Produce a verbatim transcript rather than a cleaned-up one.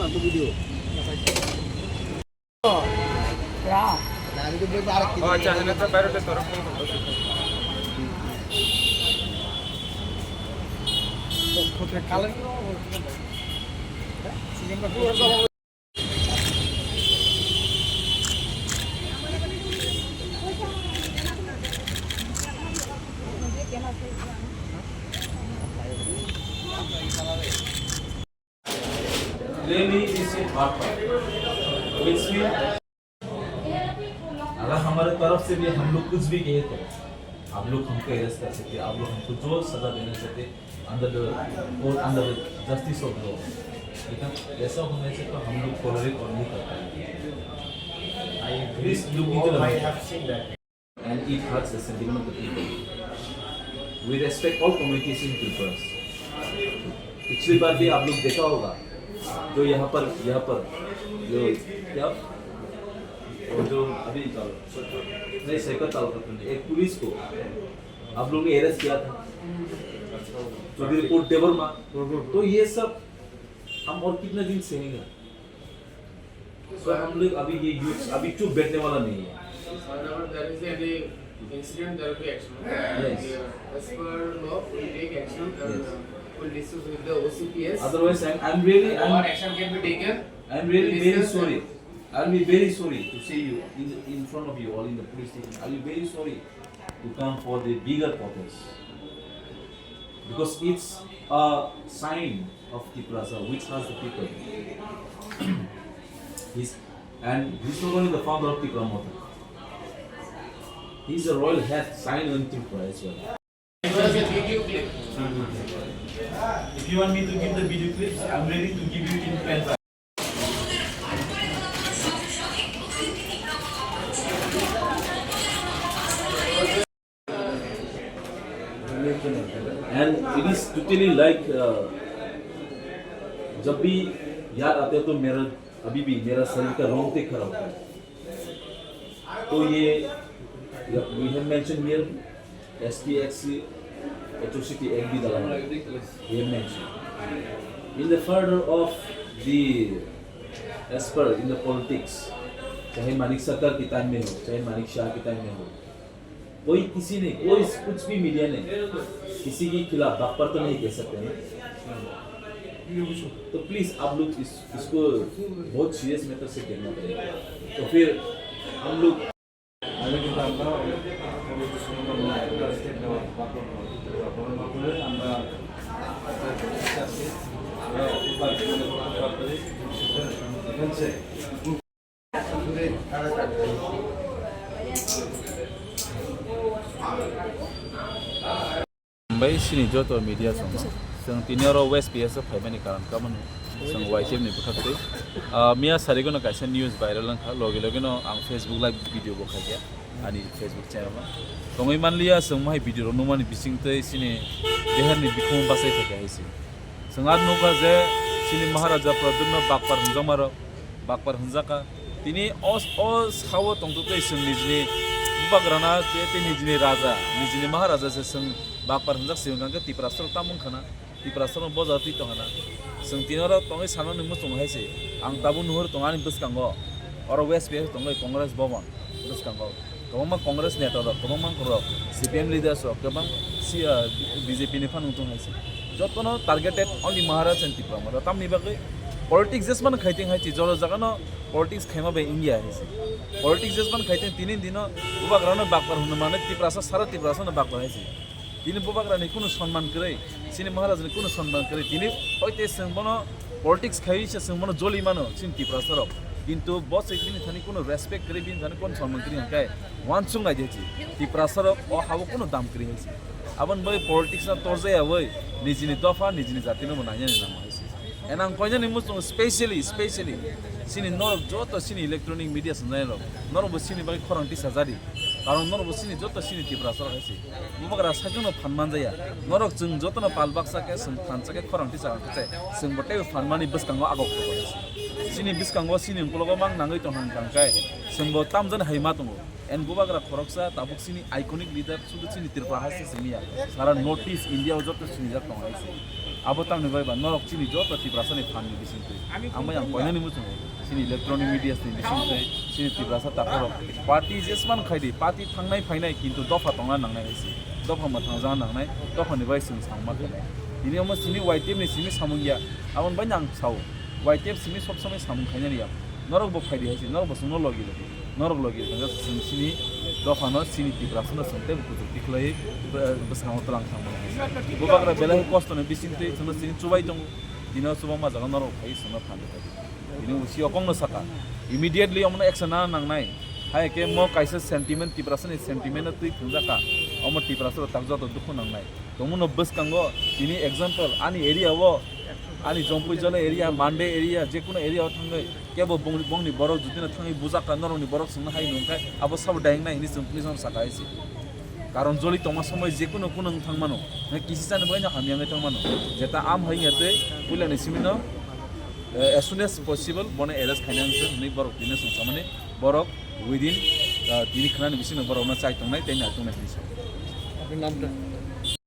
Oh, acha, acha, acha, bairo de toro phone korto. Let me receive hard power. Which mean, अगर हमारे तरफ से भी हम लोग कुछ भी कहे तो आप लोग हमको अरेस्ट कर सकते हैं, आप लोग हमको जो सजा देना चाहते हैं, under the court, under the justice of law, लेकिन ऐसा होना चाहिए तो हम लोग टॉलरेट और नहीं कर पाएंगे। Please look into the matter. And it hurts the sentiment of the people. We respect all communities in Tripura. पिछली बार भी आप लोग देखा होगा, जो यहाँ पर, यहाँ पर, जो क्या, वो जो अभी नहीं, सैकत तालुका में एक पुलिस को आप लोगों ने अरेस्ट किया था, चौधरी कोट देवर्मा। तो ये सब हम और कितना दिन सहेंगे? तो हम लोग अभी ये यूथ अभी चुप बैठने वाला नहीं है। Whenever there is any incident, there will be action. Yes. As per law, we take action and, yes, uh, we'll discuss with the O C P S. Otherwise, I'm, I'm really, I'm, what action can be taken, I'm really very sorry. I'll be very sorry to see you in the, in front of you all in the police station. I'll be very sorry to come for the bigger protest. Because it's a sign of Tiprasa, which has the people. He's, and he's not only the founder of Tipra Motha. He's a royal head signed on Tripura as well. If you want me to give the video clips, I'm ready to give you in pen. And it is totally like, uh, जब भी याद आते हैं तो मेरा अभी भी मेरा शरीर का रोंगटे खड़ा होता है। तो ये, we have mentioned here, S T, S C, atrocity act भी डाला है। We have mentioned in the further of the, as per in the politics, चाहे मानिक सरकार की टाइम में हो, चाहे मानिक शाह की टाइम में हो, कोई किसी ने, कोई कुछ भी मीडिया ने किसी के खिलाफ बकपर तो नहीं कह सकते ना। तो प्लीज आप लोग इस, इसको बहुत सीरियस मैटर से देखना पड़ेगा। तो फिर हम लोग Bai sini joto media song. Song tini oro West P S o phaimani karon kamani. Song Y T F ni bwkhak twi. Ah, miya sarigwno kaisa news viral wngkha, logi logi no ang Facebook live video bo khaikha ani Facebook channel o. Tongwi manliya song mohai video rok nukmani bising twi sini deherni bikhung bachai khaikha hai se. Song ar nukha je sini Maharaja Pradyutno bakpar hwnjakma rok. Bakpar hwnjakha. Tini o, o sao tongtwtwi chwng nijini bubagrana tei, tei nijini raja, nijini maharaja se chwng bakpar hwnjak se hwnkha khe Tiprasarok tamo wngkhana, Tiprasarok boja twi tongkhana. Chwng tini oro tongwi sanani muchung hai se, ang tabuk nuhur tongo ani bwskango, oro West P S tongwi Congress Bhavan bwskango. Kwbangma Congress neta rok, kwbangma rok, C P M leaders rok, kwbang si, ah, B J P ni phan wngtong hai se. Jotono targeted only Maharaj and Tipra Motha. Tamni bagwi politics jesmano khaiteng hai se, jora jagano politics khaima bai wngya hai se. Politics jesmano khaiteng tini dino bubagrano bakpar hwnwi mano Tiprasa sara Tiprasano bakpar hai se. Tini bubagrani kunu sonman kwrwi, chini Maharajni kunu sonman kwrwi. Tini hoite chwng bono politics khaiwi se chwng bono joli mano chini Tiprasarok. Kintu bo se bini thani kunu respect kwrwi, bini thani kunu sonman kwrwi hwnkhe uansuk nai di hai se. Tiprasarok o hao kunu dam kwrwi hai se. Aboni bagwi politics no torjaya wi nijini dopha, nijini jatino bo nainani nango hai se. And ang koinani muchungo specially, specially chini norok joto chini electronic media swngjani rok, norok bo chini bagwi khorang tisajadi. Karon norok bo chini joto chini Tiprasarok hai se. Bubagra sakno phan manjaya. Norok chwng jotono pal baksa khe chwng phan cha khe khorang tisa khe chwng bo teibo phan mani bwskango agok khe. Chini bwskango chini ukologo mang nangwi tong hang tang khe chwng bo tamjani hai ma tongo. And bubagra khoroksa tabuk chini iconic leader sudu chini Tripura hai se simi ya. Sara North East India o joto sinijak tong hai se. Abo tamni bai ba norok chini joto Tiprasa ni phan ni bising twi. Ang bai ang koinani muchungo. Chini electronic media ni bising twi, chini Tiprasa takhorok. Party jesman khaidi, party thangnai phainai kintu dopha tongna nangnai hai si. Dopha ma thangja nangnai, dopha ni bai sing sangma khainai. Ini omo chini Y T F ni simi samung ya. Abon bai ang sao. Y T F simi sob samai samung khainani ya. Norok bo phaidi hai si, norok bo sungno logi logi. Norok logi tongkha chwng chini dophano chini Tiprasano chwng tei kuchuk tikhlai bwskango twlang thangmani. Bubagra belai kosto ni bising twi chwngno chini chubai tongo. Tini o chubangma jaga norok phai chwngno phan rwkha. Tini usi o kokno saka. Immediately omono action na nangnai. Hai khe mo kaisa sentiment Tiprasani sentiment no twi thwngjak kha. Omo Tiprasa rok tak joto dukhu nangnai. Tongmano bwskango tini example ani area o, ani Jompui Jala area, Mande area, jekunu area o thangwi kebo bongni, bongni borok judino thangwi bujak kha, norokni borok swngno hai nung khe abo sabo daingnai hinwi chwng police no saka hai se. Karon joli tongma somoi jekunu kunu wng thangmano, na kisi chani bagwi no hamya wngwi thangmano. Jeta am hai ya tei puilani simino, eh, as soon as possible bono arrest khaina wngkhe hinwi borok tini swngchamani borok within, eh, tini khnani bisingo borokno chai tongnai tei nai tongnai hinwi sa. Apni naam kya?